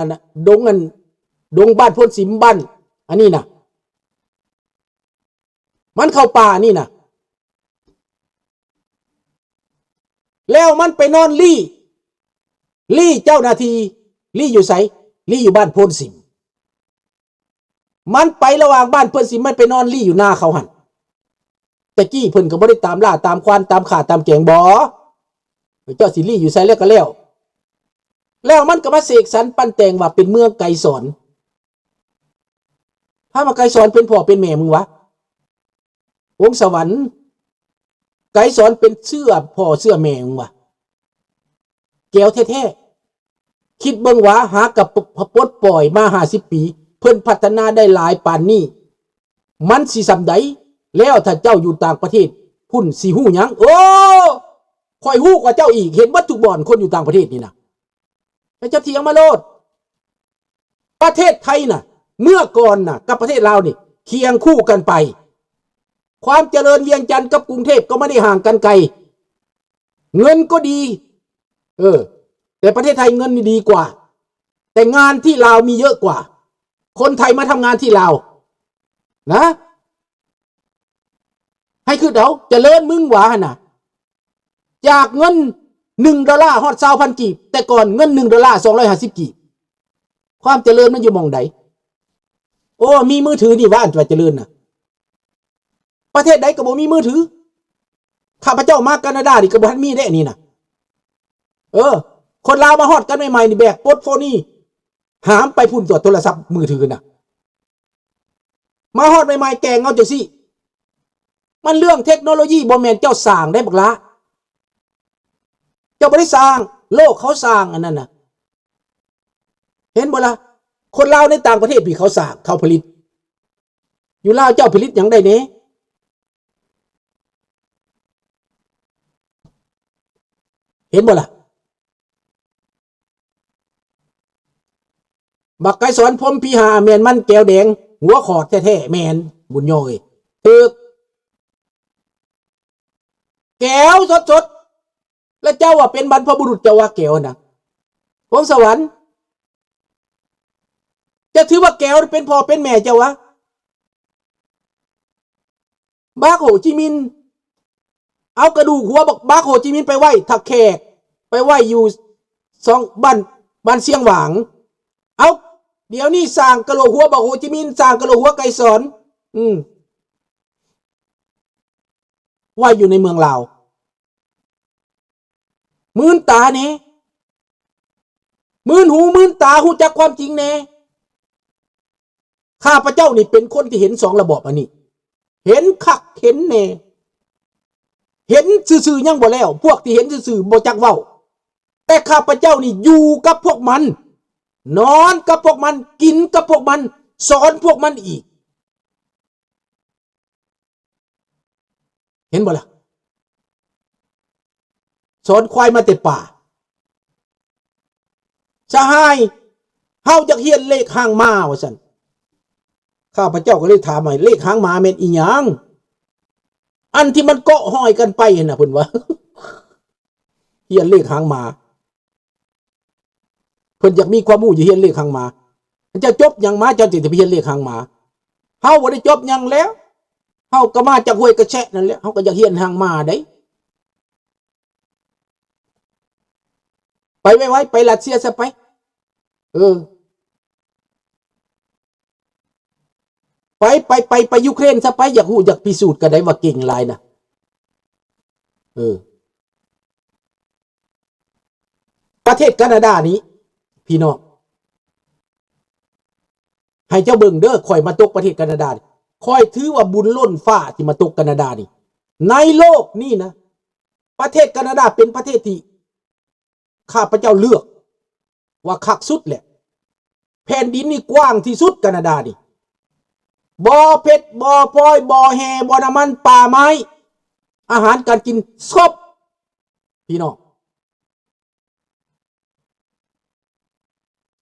ອັນນ່າ ດົງອັນ ດົງບ້ານໂພນສິມ ບ້ານອັນນີ້ນະ ມັນເຂົ້າປ່ານີ້ນະ ແລ້ວມັນໄປນອນລີ້ ລີ້ເຈົ້າໜ້າທີ່ ລີ້ຢູ່ໃສ? ລີ້ຢູ່ບ້ານໂພນສິມ. ມັນໄປລະຫວ່າງບ້ານເພິ່ນສິ ມັນໄປນອນລີ້ຢູ່ນາເຂົາຫັ້ນ. ແຕ່ກີ້ເພິ່ນກໍບໍ່ໄດ້ຕາມລ່າຕາມຄວານຕາມຂ້າຕາມແກງບໍ? ເຈົ້າຊິລີ້ຢູ່ໃສແລ້ວກໍແລ້ວ. ແລ້ວມັນກໍມາເສກສັນປັ້ນແຕ່ງວ່າເປັນເມືອງໄກສອນ. ຖາມວ່າໄກສອນເປັນພໍ່ເປັນແມ່ມຶງວະ? ວົງສະຫວັນ ໄກສອນເປັນເຊື້ອພໍ່ເຊື້ອແມ່ຫວະ ແກວແທ້ໆ. ຄິດເບິ່ງວ່າ ຫາກະປົດປ່ອຍມາຫ້າສິບປີ ເພິ່ນພັດທະນາໄດ້ຫຼາຍປານນີ້ ມັນຊິສ່ຳໃດ? ແລ້ວຖ້າເຈົ້າຢູ່ຕ່າງປະເທດພຸ້ນຊິຮູ້ຫຍັງ? ໂອ້ ຂ້ອຍຮູ້ກວ່າເຈົ້າອີກ ເຫັນເບິດທຸກບ່ອນ ຄົນຢູ່ຕ່າງປະເທດນີ້ນະ ແລ້ວເຈົ້າຖຽງມາໂລດ. ປະເທດໄທນະ ເມື່ອກ່ອນນະ ກັບປະເທດລາວນີ້ ຄຽງຄູ່ກັນໄປ. ຄວາມຈະເລີນວຽງຈັນກັບກຸງເທບກໍບໍ່ໄດ້ຫ່າງກັນໄກ. ເງິນກໍດີ ເອີ ແຕ່ປະເທດໄທເງິນນີ້ດີກວ່າ. ແຕ່ງານທີ່ລາວມີເຍອະກວ່າ. ຄົນໄທມາທຳງານທີ່ລາວນະ. ໃຫ້ຄິດເອົາ ຈະເລີນມຶງຫວາຫັ້ນນະ ຈາກເງິນໜຶ່ງໂດລາຮອດຊາວພັນກີບ ແຕ່ກ່ອນເງິນໜຶ່ງໂດລາສອງຮ້ອຍຫ້າສິບກີບ ຄວາມຈະເລີນມັນຢູ່ໝ່ອງໃດ? ໂອ້ ມີມືຖືນີ້ຫວາ ອັນວ່າຈະເລີນນະ ປະເທດໃດກໍບໍ່ມີມືຖື. ຂ້າພະເຈົ້າມາການາດານີ້ກໍບໍ່ທັນມີເດ້ນີ້ນະ. ເອີ ຄົນລາວມາຮອດກັນໃໝ່ໆນີ້ ແບກໂປດໂຟນີ ຫາມໄປພຸ້ນຕົວະ ໂທລະສັບມືຖືນະ. ມາຮອດໃໝ່ໆ ແກ່ງເອົາຈັ່ງຊີ້. ມັນເລື່ອງເທັກໂນໂລຢີ ບໍ່ແມ່ນເຈົ້າສ້າງໄດ້ບັກຫຼ້າ. ເຈົ້າບໍ່ໄດ້ສ້າງ ໂລກເຂົາສ້າງອັນນັ້ນນະ. ເຫັນບໍ່ລະ? ຄົນລາວໃນຕ່າງປະເທດພີ້ເຂົາສ້າງ ເຂົາຜະລິດ. ຢູ່ລາວເຈົ້າຜະລິດຫຍັງໄດ້ແດ່? ເຫັນບໍ່ລະ? ບັກໄກສອນ ພົມພິຫາ ແມ່ນມັນແກວແດງ ຫົວຂອດແທ້ໆ ແມ່ນ ບຸນຍອງເອີຍ ຖືກ ແກວສົດໆ ແລະເຈົ້າວ່າເປັນບັນພະບຸລຸດເຈົ້າວ່າແກວນະ ພວງສະຫວັນ ຈະຖືວ່າແກວເປັນພໍ່ເປັນແມ່ເຈົ້າວະ? ບາກໂຮຈິມິນ ເອົາກະດູກຫົວບັກ ບາກໂຮຈິມິນໄປໄວ້ທ່າແຂກ ໄປໄວ້ຢູ່ສອງ ບ້ານ ບ້ານຊຽງຫວາງ. ເອົາ ດຽວນີ້ສ້າງກະໂຫຼກຫົວບັກໂຮຈິມິນ ສ້າງກະໂຫຼກຫົວໄກສອນ ອືມ ໄວ້ຢູ່ໃນເມືອງລາວ. ມື່ນຕາແດ່ ມື່ນຫູ ມື່ນຕາ ຮູ້ຈັກຄວາມຈິງແດ່. ຂ້າພະເຈົ້ານີ້ເປັນຄົນທີ່ເຫັນສອງລະບອບອັນນີ້ ເຫັນຄັກເຫັນແນ່ ເຫັນຊື່ໆຍັງບໍ່ແລ້ວ. ພວກທີ່ເຫັນຊື່ໆບໍ່ຈັກເວົ້າ ແຕ່ຂ້າພະເຈົ້ານີ້ຢູ່ກັບພວກມັນ ນອນກັບພວກມັນ ກິນກັບພວກມັນ ສອນພວກມັນອີກ. ເຫັນບໍ່ລະ? ສອນຄວາຍມາແຕ່ປ່າ. ສະຫາຍ ເຮົາຢາກຮຽນເລກຫາງມ້າ ວ່າຊັ້ນ. ຂ້າພະເຈົ້າກໍເລີຍຖາມວ່າ ເລກຫາງມ້າແມ່ນອີ່ຫຍັງ? ອັນທີ່ມັນເກາະຫ້ອຍກັນໄປຫັ້ນນະ ເພິ່ນວ່າ ຮຽນເລກຫາງມ້າ. ເພິ່ນຢາກມີຄວາມຮູ້ ຢາກຮຽນເລກຫາງໝາ. ເຈົ້າຈົບຫຍັງມາ ເຈົ້າຈຶ່ງຈະໄປຮຽນເລກຫາງໝາ? ເຮົາບໍ່ໄດ້ຈົບຫຍັງແລ້ວ ເຮົາກໍມາຈາກຫ້ວຍກະແຊະນັ້ນແຫຼະ ເຮົາກໍຢາກຮຽນຫາງໝາໃດ໋. ໄປໄວໆ ໄປຣັດເຊຍຊະໄປ. ເອີ ໄປ ໄປ ໄປ ໄປຢູເຄຣນຊະໄປ. ຢາກຮູ້ ຢາກພິສູດກັນໄດ໋ວ່າເກັ່ງຫຼາຍນະ. ເອີ ປະເທດການາດານີ້ ພີ່ນ້ອງ ໃຫ້ເຈົ້າເບິ່ງເດີ ຂ້ອຍມາຕົກປະເທດການາດານີ້ ຂ້ອຍຖືວ່າບຸນລົ້ນຟ້າທີ່ມາຕົກການາດານີ້. ໃນໂລກນີ້ນະ ປະເທດການາດາເປັນປະເທດທີ່ ຂ້າພະເຈົ້າເລືອກວ່າຄັກສຸດແຫຼະ. ແຜ່ນດິນນີ້ກວ້າງທີ່ສຸດ ການາດານີ້. ບໍ່ເພັດ ບໍ່ພອຍ ບໍ່ແຮ່ ບໍ່ນ້ຳມັນ ປ່າໄມ້ ອາຫານການກິນຄົບ ພີ່ນ້ອງ.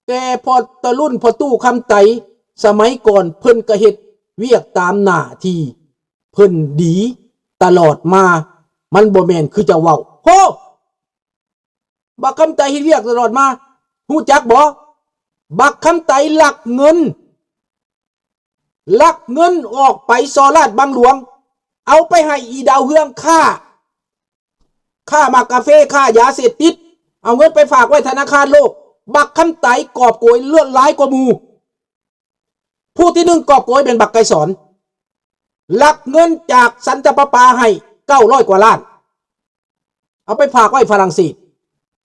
ແຕ່ພໍຕະລຸ້ນພໍ່ຕູ້ຄຳໄຕສະໄໝກ່ອນ ເພິ່ນກະເຮັດວຽກຕາມໜ້າທີ່ເພິ່ນດີຕະຫຼອດມາ ມັນບໍ່ແມ່ນຄືເຈົ້າເວົ້າ. ໂຮ! ບັກຄຳໄຕເຮັດວຽກຕະຫຼອດມາ ຮູ້ຈັກບໍ່? ບັກຄຳໄຕລັກເງິນ ລັກເງິນອອກໄປສໍ້ລາດບັງຫຼວງ ເອົາໄປໃຫ້ອີ່ດາວເຮືອງຄ້າ ຄ້າໝາກກາເຟ ຄ້າຢາເສບຕິດ ເອົາເງິນໄປຝາກໄວ້ທະນາຄານໂລກ. ບັກຄຳໄຕກອບໂກຍຫຼາຍກວ່າໝູ່. ຜູ້ທີໜຶ່ງກອບໂກຍແມ່ນບັກໄກສອນ ລັກເງິນຈາກສັນຕະປະປາໃຫ້ເກົ້າຮ້ອຍກວ່າລ້ານ ເອົາໄປຝາກໄວ້ຝຣັ່ງເສດ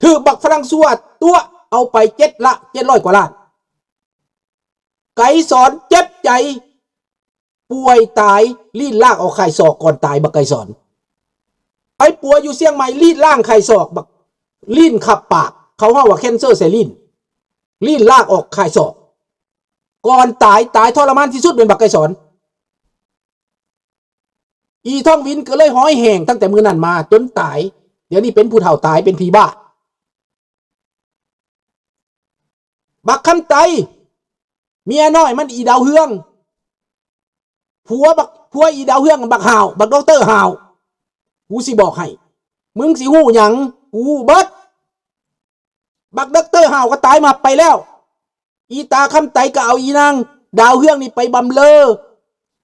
ຖືກບັກຝຣັ່ງຊົ່ວຕົວະເອົາໄປເຈັດລະ ເຈັດຮ້ອຍກວ່າລ້ານ. ໄກສອນເຈັບໃຈ ປ່ວຍຕາຍ ລີດລາກອອກຂາຍສອກກ່ອນຕາຍ ບັກໄກສອນ. ໄປປົວຢູ່ຊຽງໃໝ່ ລີດລ້າງຂາຍສອກ ບັກ ລີ້ນຂັບປາກ ເຂົາເວົ້າວ່າແຄນເຊີໃສ່ລີ້ນ ລີດລາກອອກຂາຍສອກ ກ່ອນຕາຍ ຕາຍທໍລະມານທີ່ສຸດແມ່ນບັກໄກສອນ. ອີ່ທອງວິນກໍເລີຍຮ້ອຍແຮງຕັ້ງແຕ່ມື້ນັ້ນມາຈົນຕາຍ ດຽວນີ້ເປັນຜູ້ເຖົ້າຕາຍ ເປັນຜີບ້າ. ບັກຄຳໄຕ ເມຍນ້ອຍມັນອີ່ດາວເຮືອງ ຜົວບັກ ຜົວອີ່ດາວເຮືອງບັກຫາວ ບັກດັອກເຕີຫາວ. ກູຊິບອກໃຫ້ ມຶງຊິຮູ້ຫຍັງ ກູຮູ້ເບິດ. ບັກດັອກເຕີຫາວກໍຕາຍໝັບໄປແລ້ວ. ອີ່ຕາຄຳໄຕກໍເອົາອີ່ນາງດາວເຮືອງນີ້ໄປບຳເລີ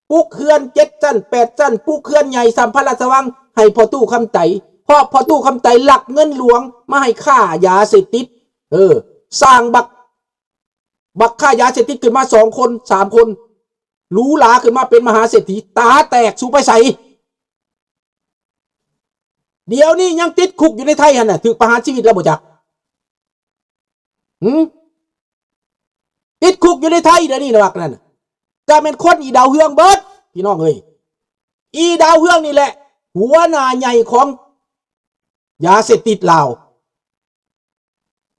ປຸກເຮືອນເຈັດຊັ້ນແປດຊັ້ນ ປຸກເຮືອນໃຫຍ່ສ່ຳພະລາຊະວັງໃຫ້ພໍ່ຕູ້ຄຳໄຕ ເພາະພໍ່ຕູ້ຄຳໄຕລັກເງິນຫຼວງມາໃຫ້ຄ້າຢາເສບຕິດ. ເອີ ສ້າງບັກ ບັກຄ້າຢາເສບຕິດຂຶ້ນມາສອງຄົນ ສາມຄົນ ຫຼູຫຼາຂຶ້ນມາເປັນມະຫາເສດຖີ ຕາແຕກ ສູໄປໃສ? ດຽວນີ້ຍັງຕິດຄຸກຢູ່ໃນໄທຫັ້ນນະ ຖືກປະຫານຊີວິດແລ້ວບໍ່ຈັກ. ຫື ຕິດຄຸກຢູ່ໃນໄທດຽວນີ້ນະ ບັກນັ້ນນະ ກະແມ່ນຄົນອີ່ດາວເຮືອງເບິດ ພີ່ນ້ອງເອີຍ. ອີ່ດາວເຮືອງນີ້ແຫຼະ ຫົວໜ້າໃຫຍ່ຂອງຢາເສບຕິດລາວ.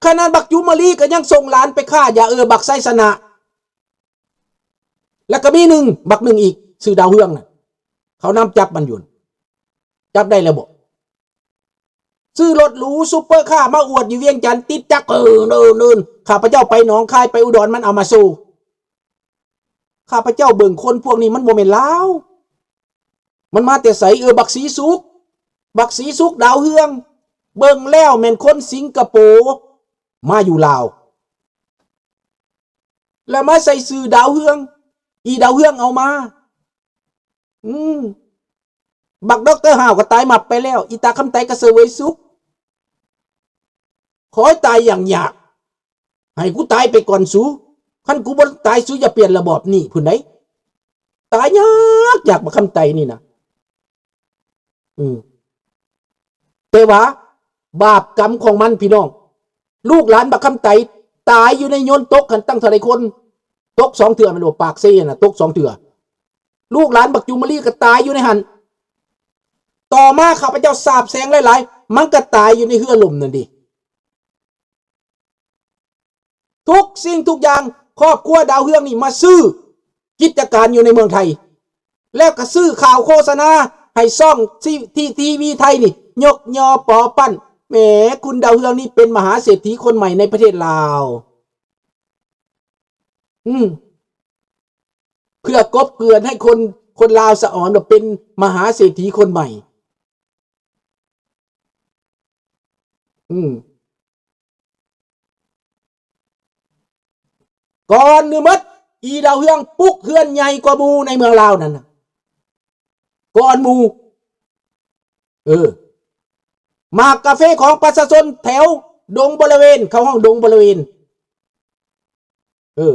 ຂະໜາດບັກຈູມມະລີກໍຍັງສົ່ງຫຼານໄປຄ້າຢາ ເອີ ບັກໄຊຊະນະ ແລ້ວກໍມີໜຶ່ງ ບັກໜຶ່ງອີກ ຊື່ດາວເຮືອງນະ ເຂົານຳຈັບມັນຢູ່ ຈັບໄດ້ແລ້ວບໍ? ຊື້ລົດຫຼູຊຸບເປີຄາມາອວດຢູ່ວຽງຈັນ ຕິດຈັກ ເອີ ເນີນໆ ຂ້າພະເຈົ້າໄປໜອງຄາຍ ໄປອຸດອນ ມັນເອົາມາໂຊ. ຂ້າພະເຈົ້າເບິ່ງຄົນພວກນີ້ມັນບໍ່ແມ່ນລາວ ມັນມາແຕ່ໃສ? ເອີ ບັກສີສຸກ ບັກສີສຸກ ດາວເຮືອງ ເບິ່ງແລ້ວແມ່ນຄົນສິງກະໂປ ມາຢູ່ລາວ ແລ້ວມາໃສ່ຊື່ດາວເຮືອງ ອີ່ດາວເຮືອງເອົາມາ. ອືມ ບັກດັອກເຕີຫາວກໍຕາຍໝັບໄປແລ້ວ ອີ່ຕາຄຳໄຕກໍສະເຫວີຍສຸກ. ຂໍໃຫ້ຕາຍຢ່າງຍາກ ໃຫ້ກູຕາຍໄປກ່ອນສູ ຄັນກູບໍ່ຕາຍ ສູຢ່າປ່ຽນລະບອບນີ້ພຸ້ນໃດ໋ ຕາຍຍາກ ຢາກບັກຄຳໄຕນີ້ນະ. ອືມ ແຕ່ວ່າບາບກຳຂອງມັນ ພີ່ນ້ອງ ລູກຫຼານບັກຄຳໄຕຕາຍຢູ່ໃນຍົນຕົກຫັ້ນຕັ້ງເທົ່າໃດຄົນ ຕົກສອງເທື່ອແມ່ນບໍ່? ປາກເຊຫັ້ນນະ ຕົກສອງເທື່ອ ລູກຫຼານບັກຈູມມະລີກໍຕາຍຢູ່ໃນຫັ້ນ. ຕໍ່ມາຂ້າພະເຈົ້າສາບແຊ່ງຫຼາຍໆ ມັນກໍຕາຍຢູ່ໃນເຮືອລົມນັ້ນເດ. ທຸກສິ່ງທຸກຢ່າງ ຄອບຄົວດາວເຮືອງນີ້ມາຊື້ກິດຈະການຢູ່ໃນເມືອງໄທ ແລ້ວກໍຊື້ຂ່າວໂຄສະນາໃຫ້ຊ່ອງທີ່ ທີ່ ທີວີໄທນີ້ຍົກຍໍປໍປັ້ນ ແໝ ຄຸນດາວເຮືອງນີ້ເປັນມະຫາເສດຖີຄົນໃໝ່ໃນປະເທດລາວ. ອືມ ເພື່ອກົບເກື່ອນໃຫ້ຄົນ ຄົນລາວສະອອນວ່າເປັນມະຫາເສດຖີຄົນໃໝ່. ອືມ ກ່ອນອື່ນໝົດ ອີ່ດາວເຮືອງປຸກເຮືອນໃຫຍ່ກວ່າໝູ່ໃນເມືອງລາວນັ້ນນະ ກ່ອນໝູ່. ເອີ ໝາກກາເຟຂອງປະຊາຊົນແຖວດົງບໍລະເວນ ເຂົາຮ້ອງດົງບໍລະເວນ ເອີ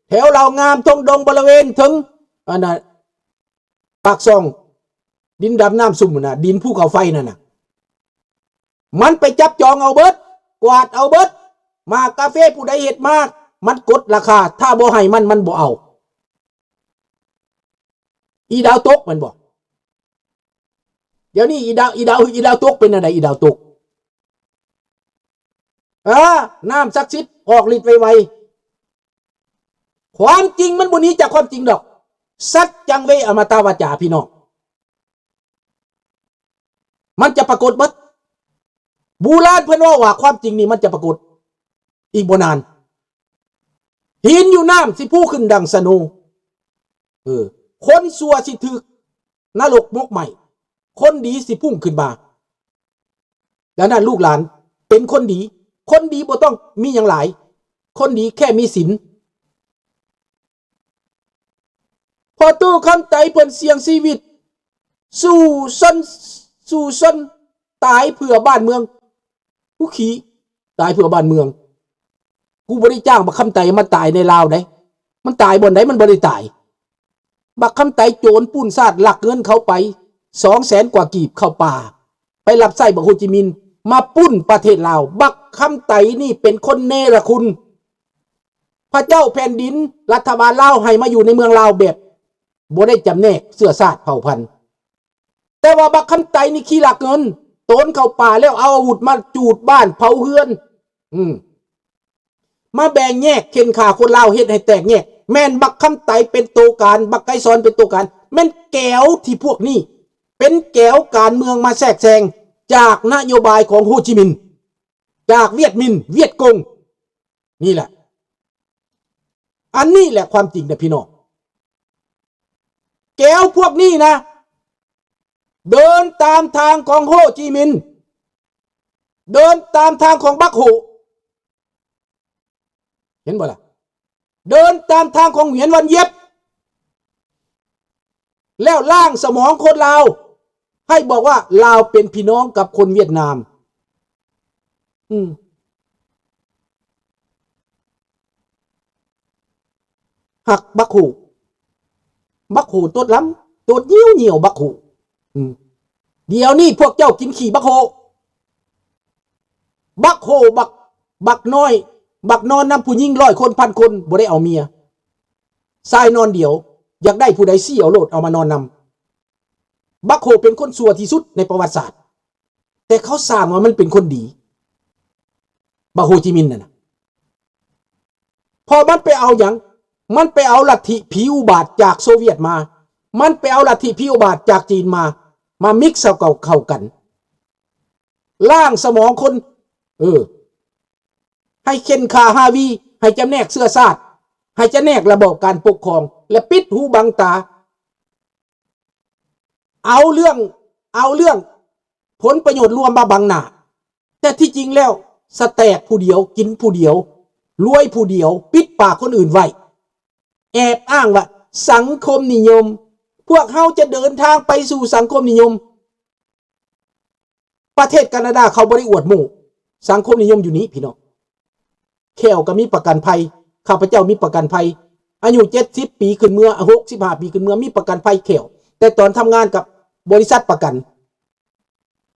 ແຖວເຫຼົ່າງາມ ທົ່ງດົງບໍລະເວນເທິງ ອັນນະ ປາກຊ່ອງ ດິນດຳນ້ຳຊຸ່ມຫັ້ນນະ ດິນພູເຂົາໄຟນັ້ນນະ ມັນໄປຈັບຈອງເອົາເບິດ ກວາດເອົາເບິດ. ໝາກກາເຟຜູ້ໃດເຮັດມາ ມັນກົດລາຄາ ຖ້າບໍ່ໃຫ້ມັນ ມັນບໍ່ເອົາ. ອີດາວຕົກແມ່ນບໍ່? ດຽວນີ້ອີດາວ ອີດາວ ອີດາວຕົກເປັນແນວໃດ? ອີດາວຕົກ ເອີ ນ້ຳສັກສິດອອກລິດໄວໆ. ຄວາມຈິງມັນບໍ່ໜີຈາກຄວາມຈິງດອກ. ສັດຈັງເວ ອະມະຕະວາຈາ ພີ່ນ້ອງ ມັນຈະປາກົດເບິດ. ບູຮານເພິ່ນເວົ້າວ່າຄວາມຈິງນີ້ມັນຈະປາກົດອີກບໍ່ນານ. ຫີນຢູ່ນ້ຳຊິຟູຂຶ້ນດັ່ງສະໂນ. ເອີ ຄົນຊົ່ວຊິຖືກນະລົກໝົກໄໝ້, ຄົນດີຊິພຸ້ງຂຶ້ນມາ. ດັ່ງນັ້ນລູກຫຼານເປັນຄົນດີ, ຄົນດີບໍ່ຕ້ອງມີຫຍັງຫຼາຍ, ຂໍ ຄົນດີແຄ່ມີສິນ. ພໍ່ຕູ້ຄຳໄຕເພິ່ນສ່ຽງຊີວິດສູ້ຊົນ ສູ້ຊົນຕາຍເພື່ອບ້ານເມືອງ. ກູຂີ້ ຕາຍເພື່ອບ້ານເມືອງ. ກູບໍ່ໄດ້ຈ້າງບັກຄຳໄຕມາຕາຍໃນລາວໃດ. ມັນຕາຍບ່ອນໃດ? ມັນບໍ່ໄດ້ຕາຍ. ບັກຄຳໄຕໂຈນປຸ້ນຊາດ ລັກເງິນເຂົາໄປສອງແສນກວ່າກີບເຂົ້າປ່າ ໄປຮັບໃຊ້ບັກໂຮຈິມິນ ມາປຸ້ນປະເທດລາວ. ບັກຄຳໄຕນີ້ເປັນຄົນເນລະຄຸນ. ພະເຈົ້າແຜ່ນດິນ ລັດຖະບານລາວໃຫ້ມາຢູ່ໃນເມືອງລາວແບບບໍ່ໄດ້ຈຳແນກເຊື້ອຊາດເຜົ່າພັນ. ແຕ່ວ່າບັກຄຳໄຕນີ້ຂີ້ລັກເງິນ, ໂຈນເຂົ້າປ່າແລ້ວເອົາອາວຸດມາຈູດບ້ານເຜົາເຮືອນ. ອືມ ມາແບ່ງແຍກເຂັ່ນຂ້າຄົນລາວ ເຮັດໃຫ້ແຕກແຍກ. ແມ່ນບັກຄຳໄຕເປັນໂຕການ, ບັກໄກສອນເປັນໂຕການ. ແມ່ນແກວທີ່ພວກນີ້ ເປັນແກວການເມືອງມາແຊກແຊງ ຈາກນະໂຍບາຍຂອງໂຮຈິມິນ, ຈາກຫວຽດມິນ, ຫວຽດກົງ. ນີ້ແຫຼະ ອັນນີ້ແຫຼະຄວາມຈິງນະພີ່ນ້ອງ. ແກວພວກນີ້ນະ ເດີນຕາມທາງຂອງໂຮຈິມິນ, ເດີນຕາມທາງຂອງບັກໂຮ, ເຫັນບໍ່ລະ? ເດີນຕາມທາງຂອງຫວຽນວັນຢຽບ ແລ້ວລ້າງສະໝອງຄົນລາວ ໃຫ້ບອກວ່າລາວເປັນພີ່ນ້ອງກັບຄົນຫວຽດນາມ. ອືມ ຮັກບັກໂຮ, ບັກໂຮຕົດລຳ ຕົດຍ່ຽວໆ ບັກໂຮ. ອືມ ດຽວນີ້ພວກເຈົ້າກິນຂີ້ບັກໂຮ. ບັກໂຮ ບັກ ບັກນ້ອຍ ບັກນອນນຳຜູ້ຍິງຮ້ອຍຄົນ ພັນຄົນ ບໍ່ໄດ້ເອົາເມຍ. ຊາຍນອນດຽວ ຢາກໄດ້ຜູ້ໃດຊີ້ເອົາໂລດ ເອົາມານອນນຳ. ບັກໂຮເປັນຄົນຊົ່ວທີ່ສຸດໃນປະຫວັດສາດ, ແຕ່ເຂົາສ້າງວ່າມັນເປັນຄົນດີ ບັກໂຮຈິມິນນັ້ນນະ. ເພາະມັນໄປເອົາຫຍັງ? ມັນໄປເອົາລັດທິຜີອຸບາດຈາກໂຊວຽດມາ, ມັນໄປເອົາລັດທິຜີອຸບາດຈາກຈີນມາ, ມາມິກເຂົ້າ ເຂົ້າກັນ, ລ້າງສະໝອງຄົນ, ເອີ ໃຫ້ເຂັ່ນຂ້າຮາວີ, ໃຫ້ຈຳແນກເຊື້ອຊາດ, ໃຫ້ຈຳແນກລະບອບການປົກຄອງ ແລະ ປິດຫູບັງຕາ. ເອົາເລື່ອງ ເອົາເລື່ອງຜົນປະໂຫຍດລວມມາບັງໜ້າ, ແຕ່ທີ່ຈິງແລ້ວ ສະແຕກຜູ້ດຽວ, ກິນຜູ້ດຽວ, ລວຍຜູ້ດຽວ, ປິດປາກຄົນອື່ນໄວ້, ແອບອ້າງວ່າສັງຄົມນິຍົມ, ພວກເຮົາຈະເດີນທາງໄປສູ່ສັງຄົມນິຍົມ. ປະເທດການາດາເຂົາບໍ່ໄດ້ອວດໂມ້ສັງຄົມນິຍົມຢູ່ນີ້ພີ່ນ້ອງ. ແຂ້ວກໍມີປະກັນໄພ, ຂ້າພະເຈົ້າມີປະກັນໄພ, ອາຍຸເຈັດສິບປີຂຶ້ນເມືອ, ຫົກສິບຫ້າປີຂຶ້ນເມືອ, ມີປະກັນໄພແຂ້ວ, ແຕ່ຕອນທຳງານກັບບໍລິສັດປະກັນ,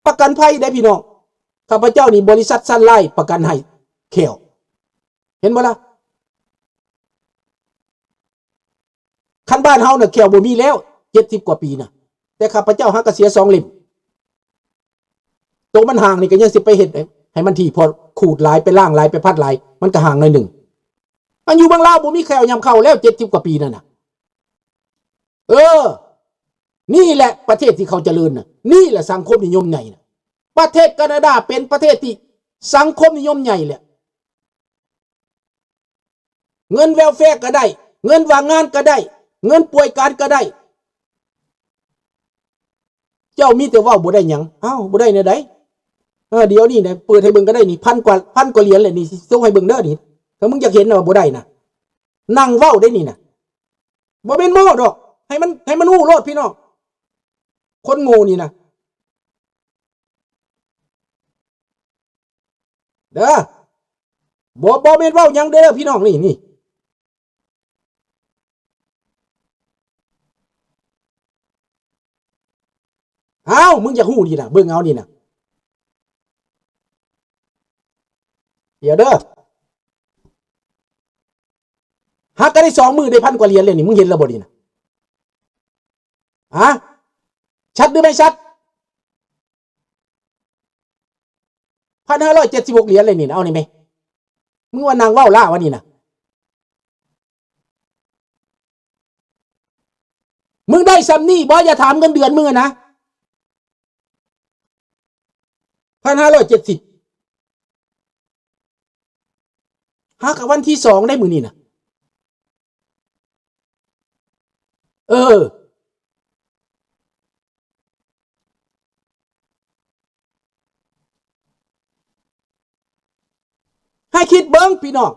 ປະກັນໄພເດ້ພີ່ນ້ອງ. ຂ້າພະເຈົ້ານີ້ບໍລິສັດຊັນໄລປະກັນໃຫ້ແຂ້ວ, ເຫັນບໍ່ລະ? ຄັນບ້ານເຮົານະແຂ້ວບໍ່ມີແລ້ວ ເຈັດສິບກວ່າປີນະ, ແຕ່ຂ້າພະເຈົ້າຫາກະເສຍສອງເຫຼັ້ມ. ໂຕມັນຫ່າງນີ້ກໍຍັງຊິໄປເຮັດໃຫ້ມັນຖີ່, ເພາະຂູດຫຼາຍ, ໄປລ້າງຫຼາຍ, ໄປພັດຫຼາຍ, ມັນກໍຫ່າງໜ້ອຍໜຶ່ງ. ອັນຢູ່ເມືອງລາວບໍ່ມີແຂ້ວຍາມເຂົ້າແລ້ວ ເຈັດສິບກວ່າປີນັ້ນນະ. ເອີ ນີ້ແຫຼະປະເທດທີ່ເຂົາຈະເລີນນະ, ນີ້ແຫຼະສັງຄົມນິຍົມໃຫຍ່ນະ. ປະເທດການາດາເປັນປະເທດທີ່ສັງຄົມນິຍົມໃຫຍ່ແຫຼະ. ເງິນແວລແຟກໍໄດ້, ເງິນວ່າງງານກໍໄດ້, ເງິນປ່ວຍການກໍໄດ້. ເຈົ້າມີແຕ່ເວົ້າບໍ່ໄດ້ຫຍັງ. ອ້າວ ບໍ່ໄດ້ແນວໃດ? ເອີ ດຽວນີ້ນະ ເປີດໃຫ້ເບິ່ງກໍໄດ້ນີ້, ພັນກວ່າ, ພັນກວ່າຫຼຽນແຫຼະນີ້, ສົ່ງໃຫ້ເບິ່ງເດີນີ້. ຖ້າມຶງຢາກເຫັນນະວ່າບໍ່ໄດ້ນະ, ນັ່ງເວົ້າໄດ້ນີ້ນະ, ບໍ່ແມ່ນໂມ້ດອກ. ໃຫ້ມັນ, ໃຫ້ມັນຮູ້ໂລດພີ່ນ້ອງ, ຄົນໂງ່ນີ້ນະ. ເດີ ບໍ່, ບໍ່ແມ່ນເວົ້າຫຍັງເດີພີ່ນ້ອງ. ນີ້, ນີ້, ອ້າວ ມຶງຢາກຮູ້ນີ້ນະ, ເບິ່ງເອົານີ້ນະ. ດຽວເດີ, ຫາກໍໄດ້ສອງມື້ໄດ້ພັນກວ່າຫຼຽນແລ້ວນີ້, ມຶງເຫັນແລ້ວບໍ່ນີ້ນະ? ຮະ? ຊັດຫຼືໄມ່ຊັດ? ພັນຫ້າຮ້ອຍເຈັດສິບຫົກຫຼຽນເລີຍນີ້ນະ, ເອົານີ້ແມະ, ມຶງວ່ານັ່ງເວົ້າລ້າວະນີ້ນະ. ມຶງໄດ້ສ່ຳນີ້ບໍ່? ຢ່າຖາມເງິນເດືອນມຶງຫັ້ນນະ. ພັນຫ້າຮ້ອຍເຈັດສິບ ຫາກະວັນທີສອງໄດ້ມື້ນີ້ນະ. ເອີ ໃຫ້ຄິດເບິ່ງພີ່ນ້ອງ,